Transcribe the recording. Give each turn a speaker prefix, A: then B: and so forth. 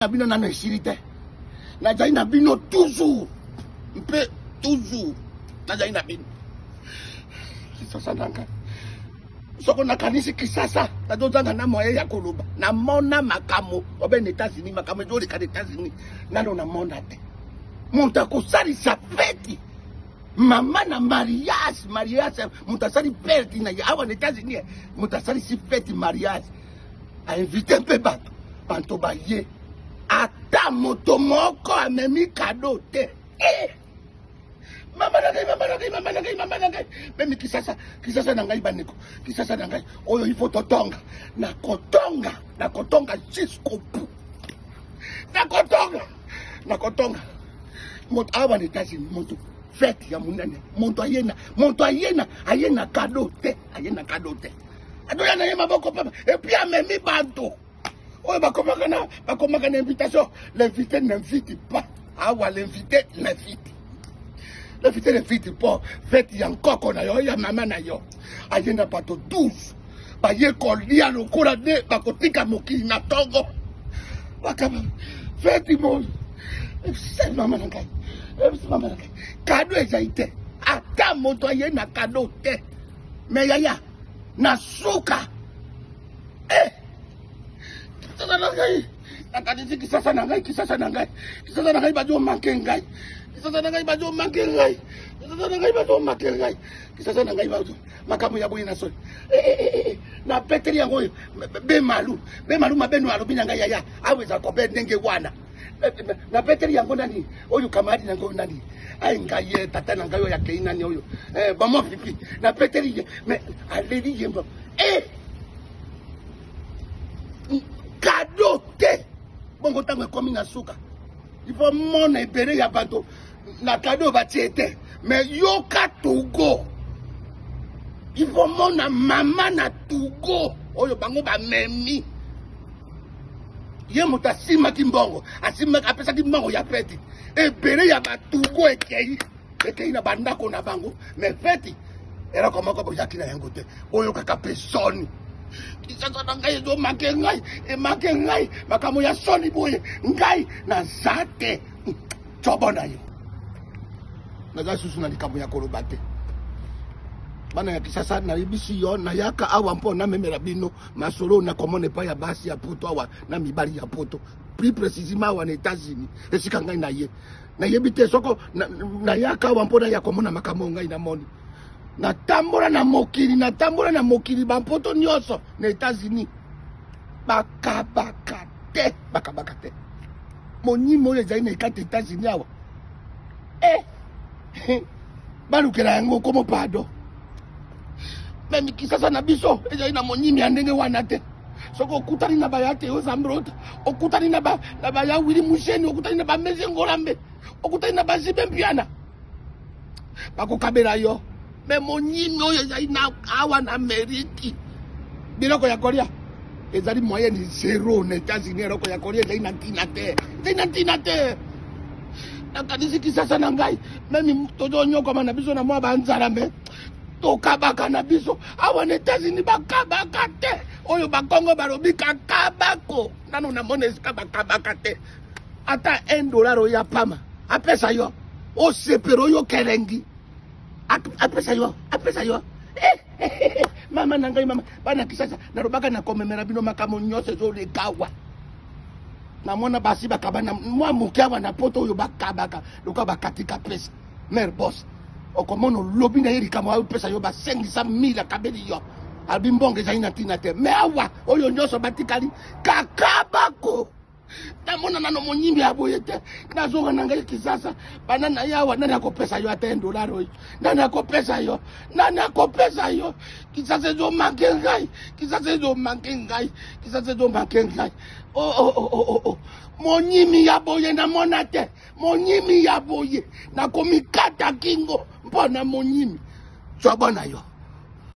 A: Na bino nano esili te. Nazali na bino toujours mpe toujours nazali na bino. Kisasa na ngai, soko nakanisi Kisasa, nazozanga na moyen ya koloba. Namona makambo obe na États-Unis, makambo ezoleka na États-Unis nano namona te. Moto akosalisa feti mama na mariage, mariage moto asali feti na ye awa na États-Unis, moto asalisi feti mariage, ainvite mpe bato, banto baye, ata moto moko amemi kado te. Eh! Mama na ngai, mama na ngai, mama na ngai, mama na ngai, memi Kisasa, Kisasa na ngai, bandeko, Kisasa na ngai oyo il faut totonga, nakotonga, nakotonga jusqu'au bout, nakotonga, nakotonga. Moto awa na États-Unis, moto fete ya monene, moto ayena, moto ayena, aye na kado te, aye na kado te, adoya na ye maboko pamba, et puis amemi bato oyo bakomaka na, bakomaka na invitation. L'invité n'invite pas. Awa l'invité n'invite, l'invité n'invite pas. Fete ya nkoko na yo, ya mama na yo, aye na bato 12, baye kolia lokola nde bakotika mokili na ntongo. Bakaba feti mo ebisa mama na ngai, ebisa mama na ngai, kado ezali te, ata moto aye na kado te. Me yaya na suka, eh, Kisasa na ngai, nakanisi Kisasa na ngai, Kisasa na ngai, Kisasa na ngai bazomanke ngai, Kisasa na ngai bazomanke ngai, Kisasa na ngai bazomanke ngai, Kisasa na ngai bazo makambo ya boye na soni. Eh, eh, eh, eh, napeteli yango oyo bemalu, bemalu mabeno alobi na ngai, yaya awa eza kobe ndenge wana. Napeteli yango nani oyo, kamaradi na ngai oyo nani, ai ngai ye tata na ngai oyo akei nani oyo, mama pipi, napeteli ye, mais aleli ye mba eh! Kado te. Bongo ntango ekomi na suka, il faut mona ebele ya bato na kado batie te. Mais yoka Togo, il faut mona mama na Togo oyo bango bamemi ye, moto asimaki mbongo, asimaki, apesaki mbongo ya feti, ebele ya batugo ekei, ekei na bandako na bango, mais feti eloko moko boyaki na yango te. Boyokaka mpe soni. Kisasa na ngai ezomanke ngai, emanke ngai makambo ya soni boye, ngai naza te. Cobo na yo, naza susu na likambo ya koloba te. Bana ya Kisasa, nayebisi yo, nayaka awa mpo namemela bino masolo nakomona epai ya basi ya Poto awa na mibali ya Poto, plus précisément awa na États-Unis esika ngai na ye. Nayebi te soko nayaka awa mpo naya komona makambo ngai namoni. Natambola na mokili, natambola na mokili, bampoto nyonso na États-Unis bakabaka te, bakabaka te. Monyimi oyo ezali na ekati États-Unis awa, eh, balukela yango komo pardon. Meme Kisasa na biso ezali na monyimi ya ndenge wana te. Soki okutani na baya te ozambrota, okutani na baya Wili Musheni, okutani na bameze Ngolambe, okutani na bazibe Mpiana, bakokabela yo. Me monyimi oyo ezali na awa na Ameriki, biloko ya kolia ezali moyenne zero. Na États-Unis eloko ya kolia ezali na ntina te, ezali na ntina te. Nakanisi Kisasa na ngai, meme tozonyokama na biso na mwa banzala, me tokabaka na biso. Awa na États-Unis bakabaka te. Oyo bakongo balobi kakabako, nano namona esika bakabaka te. Ata 1 dollar oyo ya pama apesa yo, osepela oyo kelengi apesa yo, apesa yo. Mama na ngai, mama, bana Kisasa, nalobaka nakomemela bino makambo nyonso ezoleka awa. Namona basi bakaba na mwa moke awa na Poto oyo bakabaka lokola bakatika pesa mare bos. Okomona olobi na ye likambo, apesa yo ba 500 000, akabeli yo, alobi mbongo ezali na ntina te. Me awa oyo nyonso batikali kakabako, namona nano monyimbi ya boye te. Nazonga na ngai Kisasa, bana na ye awa, nani akopesa yo ata 1 dollar oyo? Nani akopesa yo? Nani akopesa yo? Kisasa ezomanke ngai, Kisasa ezomanke ngai, Kisasa ezomanke ngai. Oh, oh, oh, oh, oh. Monyimi ya boye namona te, monyimi ya boye, nakomikata kingo mpo na monyimi. Cobo na yo.